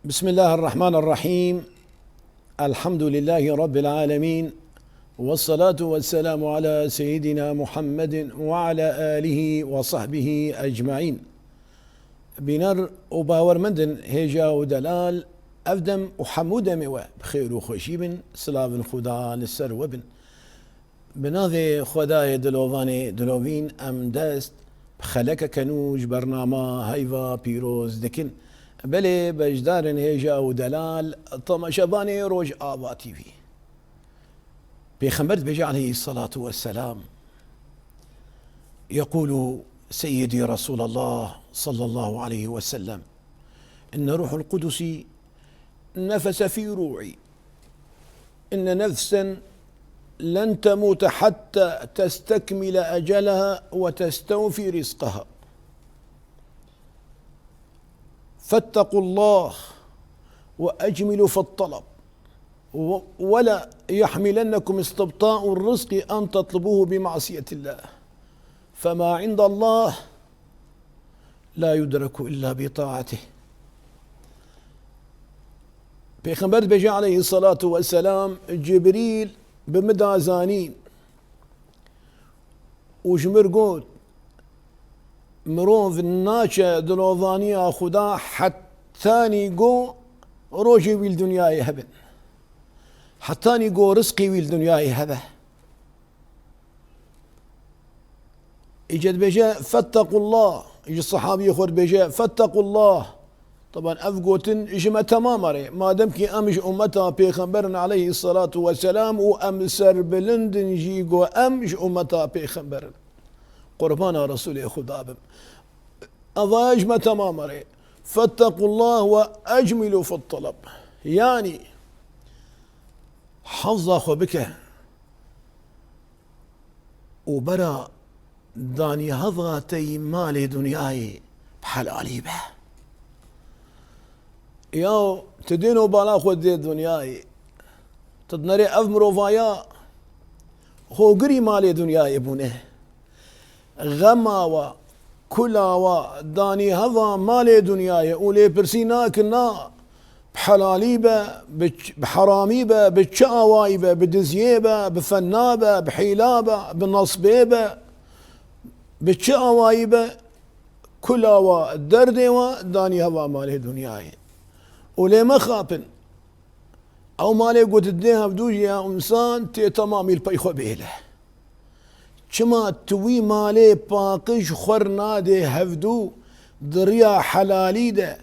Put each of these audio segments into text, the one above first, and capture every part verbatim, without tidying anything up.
بسم الله الرحمن الرحيم. الحمد لله رب العالمين. والصلاة والسلام على سيدنا محمد وعلى آله وصحبه أجمعين. Bîner û bawermendin hêja û delal, ev dem û hemû demê we bi xêr û xweşî bin, silavin Xuda li ser we bin. Bi navê Xwedayê dilovanê dilovîn em dest bi xelekeke nû ji bernama heyva pîroz dikin. Belê beşdarên hêja û delal, temaşevanê Rojava T V. Pêxember dibêje aleyhisselatu vesselam, يقول سيدي رسول الله صلى الله عليه وسلم: إن روح القدس نفس في روعي إن نفسا لن تموت حتى تستكمل أجلها وتستوفي رزقها. فاتقوا الله وأجملوا في الطلب، و-، ولا يحملنكم استبطاء الرزق أن تطلبوه بمعصية الله، فما عند الله لا يدرك إلا بطاعته. Pêxember dibêje aleyhisselatu vesselam, Cibrîl bi min da zanîn û ji mir got, mirov naçe dilovaniya Xuda hetanî go rojê wî li dinyayê hebin. Hetanî go rizqê wî li dinyayê hebe. Îca dibêje, "Fettequllah." Ji sehabiyê xwe dibêje, "Fettequllah." Taban ev gotin ji me temam e rê. Madem ki em ji ummeta Pêxemberin aleyhisselatu vesselam û em serbilindin jî go em ji ummeta Pêxemberin. Qurbana Resulê Xuda bim. Evaya ji me temam e rê. "Fettequllah ve ecmilu fit talab." Yani, hafza xwe bike. û bera danî heva te yî malê dinyayê bi helalî be. Yaw, tu dê no bala xwe dê dinyayê. Tu dinerê ev mirovaya hogirî malê dinyayê bûne. Xema wa, kula wa, danî heva malê dinyayê û lêpirsî nakin na bi helalî be, bi ç-, bi heramî be, bi çi awayî be, bi diziyê be, bi fena be, bi hîla be, bi nasbê be, bi çi awayî be, kula wa, derdê wa, danî heva malê dinyayê. Û lê mexapin. Ew malê ku tu didê hevdû jî ya însan tê temamî li pey xwe bêle. Çima tu wî malê paqij xwer nadê hevdû di riya helalî de,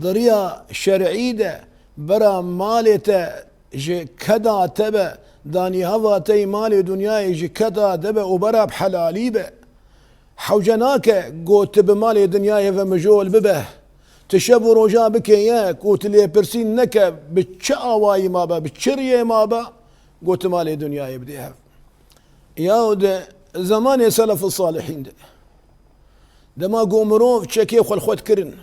di riya şer'î de, bera malê te ji keda te be, danî heva te yî malê dinyayê ji keda te be û bera bi helalî be? Hewce nake, got, tu bi malê dinyayê ve mijol bibe. Tu şev û roja bike yek û tu lêpirsîn neke bi çi awayî mabe, bi çi riyê mabe, got, tu malê dinyayê bidê hev. Ya di zemanê selef û salihîn de, dema ku mirov çekê xwe li xwe dikirin,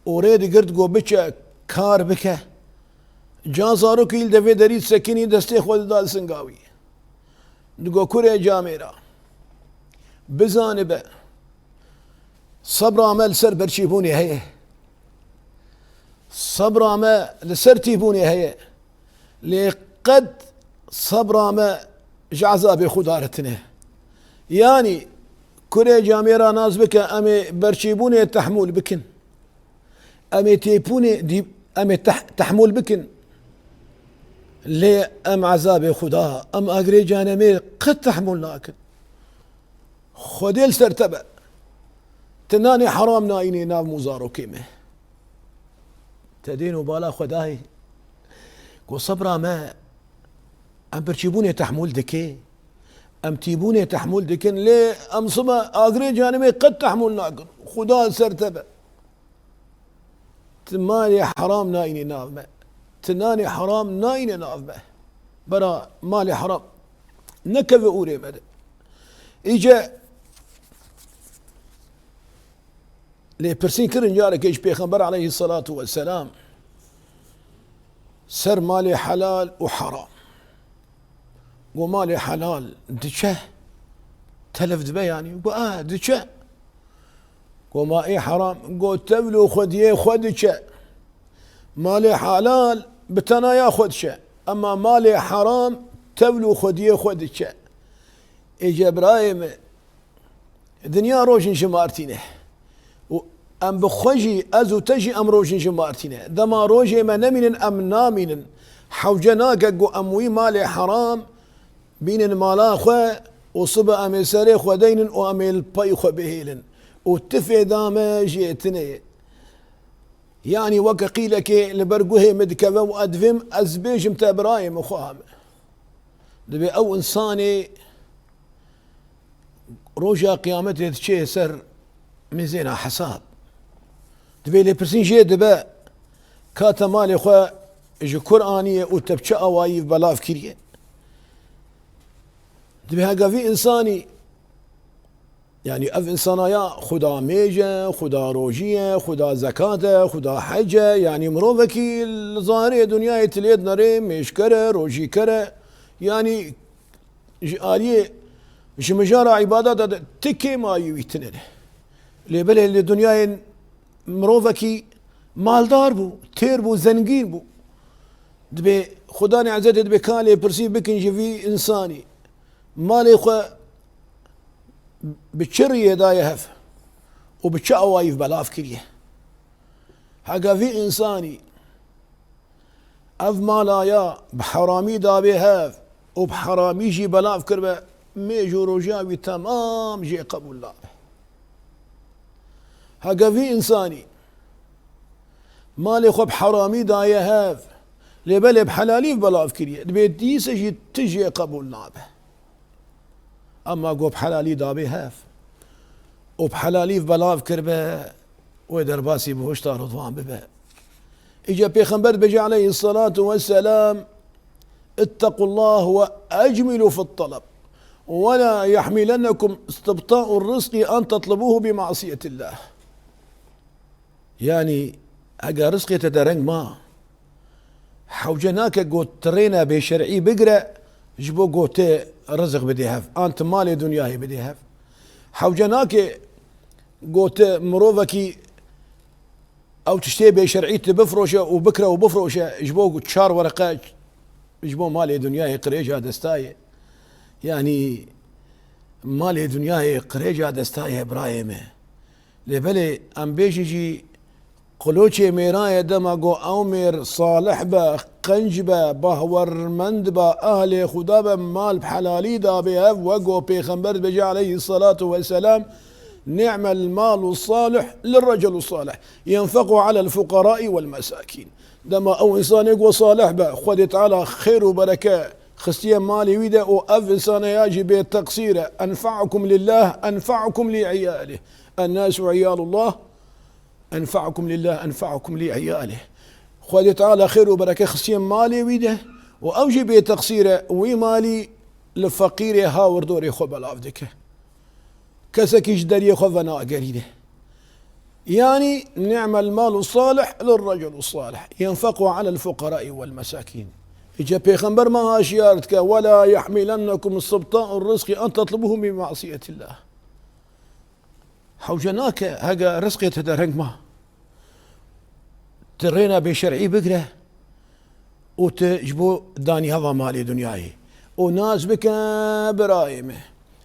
û rê digirt ku biçe kar bike. Ca zarokî li devê derî disekinî, destê xwe dida li singa wî. Digo, kurê camêra, bizanibe, sebra me li ser birçîbûnê heye. Sebra me li ser tîbûnê heye. Lê qet sebra me ji ezabê Xuda re tune. Yanî, kurê camêra nas bike, em ê berçîbûnê tehmûl bikin. Em ê têpûnê dî-, em ê teh-, tehmûl bikin. Lê em ezabê Xuda, em agirê cehenemê qet tehmûl nakin. Xwedê li ser te be. Tu nanê heram nayînê nav mûzarokê me. Te dên û bala xwe dayê. Ku sebra me, em birçîbûnê tehmûl dike. Em tîbûnê tehmûl dikin. Lê em sibe agirê cehenemê qet tehmûl nakin. Xuda li ser te be. Tu malê heram nayînê nav me. Tu nanê heram nayîne nav me. Bera malê heram nekeve ûrê me de. Îce lêpirsîn kirin carekê ji Pêxember aleyhisselatu vesselam ser malê helal û heram. Got, malê helal diçe? Telef dibe yanî? Got, a, diçe. Go ma ê heram, go tevlo xwediyê xwe diçe. Malê helal bi tenaya xwe diçe. Ema malê heram tevlo xwediyê xwe diçe. Ê Cebraîl me, dinya rojin jimartîne. Û em bi xwe jî, ez û te jî em rojin jimartîne. Dema rojê me nemînin, em namînin. Hewce nake ku em wî malê heram bînin mala xwe û sibe em ê serê xwe deynin û em ê li pey xwe bihêlin. Û tifê da me jê tune ye. Yanî weke qîlekê li ber guhê min dikeve û ez divêm, ez bêjim te birayê min, xweha min. Dibê ew însanê roja qiyametê diçê ser mîzêna hesab. Dibê lêpirsîn jê dibe, ka te malê xwe ji kur aniye û te bi çi awayî belav kiriye? Dibê hega vî însanî, yanî ev însana ya Xuda mêj e, Xuda rojî ye, Xuda zekat e, Xuda hec e, yanî mirovekî li zahirê dinyayê tilê dinerê, mêjker e, rojîker e, yanî ji aliyê, ji mijara îbadeta de ti kêmayî wî tune ne. Lê belê li dinyayê mirovekî maldar bû, têr bû, zengîn bû. Dibê Xudanê Ezzetê dibê ka lêpirsî bikin ji vî însanî. Malê xwe bi çi riyê daye hev û bi çi awayî belav kiriye? Hega vî însanî ev mala ya bi heramî dabê hev û bi heramî jî belav kiribe, mêj û rojiya wî temam jê qebûl nabe. Hege vî însanî malê xwe bi heramî daye hev, lê belê bi helalî belav kiriye, dibê dîse jî ti jê qebûl nabe. Ema go bi helalî dabê hev û bi helalî belav kiribe, wê derbasî bihuşta Ridwan bibe. Îca Pêxember dibêje aleyhisselatu vesselam, اتقوا الله وأجملوا في الطلب ولا يحملنكم استبطاء الرزق أن تطلبوه بمعصية الله. Yanî, hega rizqê te dereng ma, hewce nake got tu rêna bêşer'î bigire, ji bo got tu riziq bidê hev, an tu malê dinyayê bidê hev. Hewce nake got tu mirovekî ew tiştê bêşer'î tu bifroşe û bikire û bifroşe, ji bo çar wereqe, ji bo malê dinyayê qirêja desta ye. Yanî, malê dinyayê qirêja desta ye, birayê me. Lê belê, em bêjin jî, qiloçê mêra ye dema go ew mêr salih be, qenc be, bahwermend be, ahlê Xuda be, mal bi helalî dabê hev, wek go Pêxember dibêje aleyhisselatu vesselam, نعم المال الصالح للرجل الصالح ينفق على الفقراء والمساكين. Dema ew însanê go salih be, Xwedê Teala xêr û bereke xistiye malê wî de û ev însana ya jî bê teqsîr e. أنفعكم لله أنفعكم لعياله. الناس عيال الله، أنفعكم لله أنفعكم لعياله. Xwedê Teala xêr û bereke xistiye malê wî de û ew jî bê teqsîr e, wî malî li feqîrê hawirdorê xwe belav dike. Kesekî ji deriyê xwe venagerîne. Yanî, نعم المال الصالح للرجل الصالح ينفق على الفقراء والمساكين. Îca Pêxember me haşiyar dike, ولا يحملنكم استبطاء الرزق أن تطلبوه بمعصية الله. Hewce nake hege rizqê te dereng ma, tu rêna bêşer'î bigire û tu ji bo danî heva malê dinyayê. Û nas bike birayê me,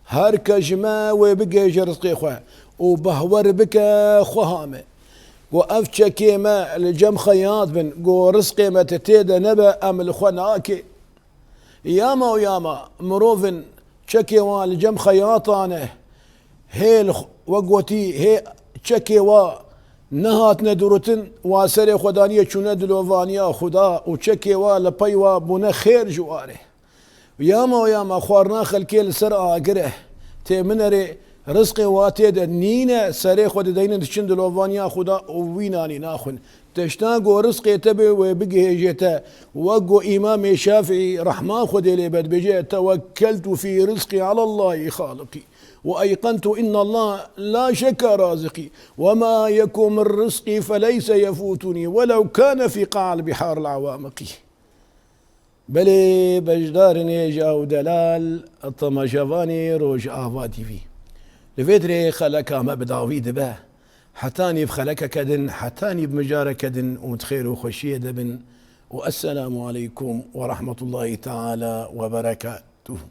her kes ji me wê bigihêje rizqê xwe û behwer bike xweha me. Go ev çekê me li cem xeyat bin, go rizqê me ti tê de nebe, em li xwe nake. Yama û yama mirovin çekê wan li cem xeyatan e. Hê li xwe, wek gotî, hê çekê wa nehatine dûritin, wa serê xwe daniye çûne dilovaniya Xuda û çekê wa li pey wa bûne xêr ji warê. Yama û yama xwarina xelkê li ser agir e. Tê minerê rizqê wa tê de nîne, serê xwe dideynin diçin dilovaniya Xuda û wî nanî naxwin. Tişta ku rizqê te bê wê bigihêje te, wek ku Îmamê Şafîî rehma Xwedê lê be dibêje, "Tewekkeltu fî rizqî alallahî xaliqî, we eyqentu innallah la şekka raziqî, we ma yeku min rizqî feleyse yefûtunî, welew kane fî qa'il bihâril awamiqî." Belê beşdarên hêja û delal, temaşevanê Rojava T V. Li vê dirê xeleka me bi dawî dibe. Hetanî bi xelekeke din, hetanî bi mijareke din û di xêr û xweşiyê de bin. Û esselamu aleykum ve rahmetullahi teala ve berekatuhu.